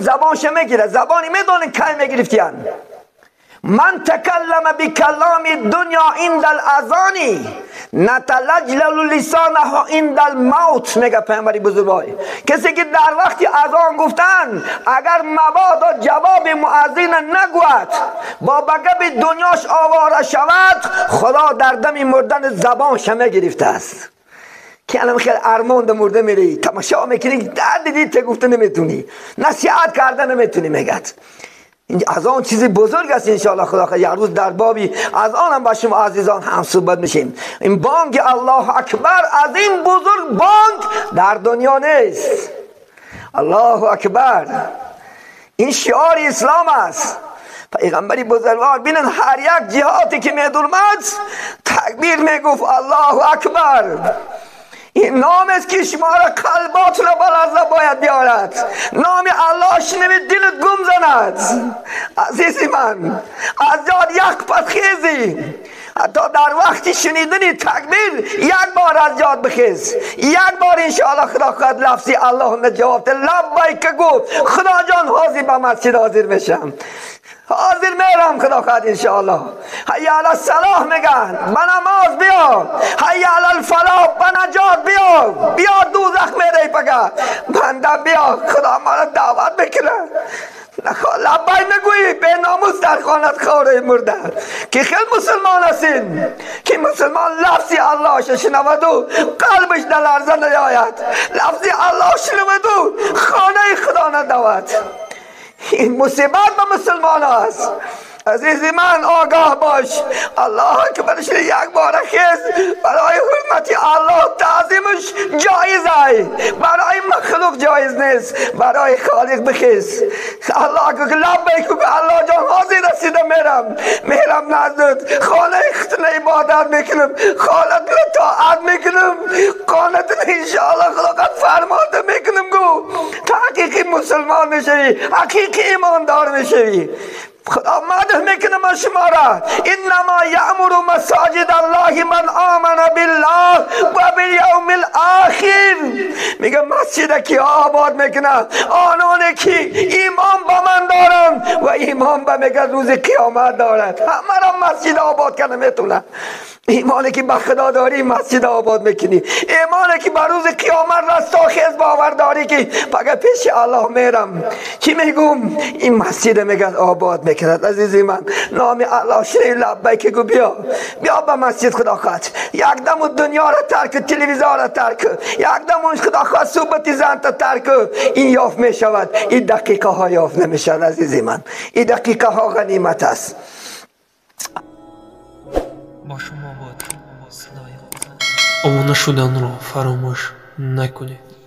زبانش میگیره. زبانی میدونین کی میگرفتیان؟ من تکلم بکلام دنیا عند الاذان نتلجلل لسانه عند الموت. میگه پیامبر بزرگوار کسی که در وقت اذان گفتن اگر مبادا جواب مؤذن نگوید، با بگب دنیاش آواره شود، خدا در دم مردن زبانش میگرفته است. که الان خیلی ارمان مرده میری تماشا میکنی، درد دیدی ته گفته نمیتونی، نصیحت کرده نمیتونی. میگد از آن چیزی بزرگ است. انشاءالله خدا یک روز در بابی از آن هم با شما عزیزان هم صحبت میشیم. این بانگ الله اکبر از این بزرگ بانگ در دنیا نیست. الله اکبر، این شعار اسلام است. پیغمبری بزرگوار بینن هر یک جهاتی که میدورمد تکبیر میگفت الله اکبر. این نام است که شما را قلبات را بلرزه باید بیارد. نام الله شنوید دلت گم زند. عزیزی من از جاد یک پس خیزی، حتی در وقت شنیدن تکبیر یک بار از جاد بخیز، یک بار انشاءالله خدا خواهد لفظی الله جواب ده. لبیک گفت خدا جان حاضر به مسجد حاضر میشم، حاضر میرم خدا خواهد انشاءالله. حی علی الصلاح میگن به نماز بیا، حی علی الفلاح به نجات بیا، بیا دوزخ میری پگه بنده بیا، خدا ما را دعوت میکنه. لبیک نگویی به ناموس در خانت خواره مرده که خیلی مسلمان هستین که مسلمان لفظی الله شنود و قلبش در لرزه نیاید، لفظی الله شنود و خانه خدا ندود. این مصیبت به مسلمان است. عزیزی من آگاه باش، الله اکبرش یک بار خیز برای حرمت الله تعظیمش جایز است، برای مخلوق جایز نیست، برای خالق بخیز. الله که لبیک الله جان حاضر رسیده میرم، میرم نزدت، خانه ختنه عبادت میکنم، خانه طاعت میکنم، خانه انشاءالله خدا فرمانده میکنم. گو حقیقی مسلمان میشوی، حقیقی ایماندار میشوی. خدا مدح میکنه من شما را. انما یأمر مساجد الله من آمن بالله و بالیوم الاخر. میگه مسجد کی آباد میکنه؟ آنان که ایمان با من دارن و ایمان به میگه روز قیامت دارد. همه را مسجد آباد کنه میتونه. ایمانی که به خدا داری مسجد آباد میکنی، ایمانی که به روز قیامت رستاخیز باور داری که فقط پیش الله میرم، چی میگم؟ این مسجد میگن آباد میکند. عزیزی من نام الله شنی لبیک گو بیا، بیا به مسجد خدا خواهد. یک دم دنیا را ترک، تلویزیون را ترک، یک دم خدا خواهد صحبت زن تا ترک. این یافت میشود، این دقیقه ها یافت نمیشود. عزیزی من این دقیقه ها غنیمت است. با شما بود صدای. обуна шуданро фаромӯш накунед.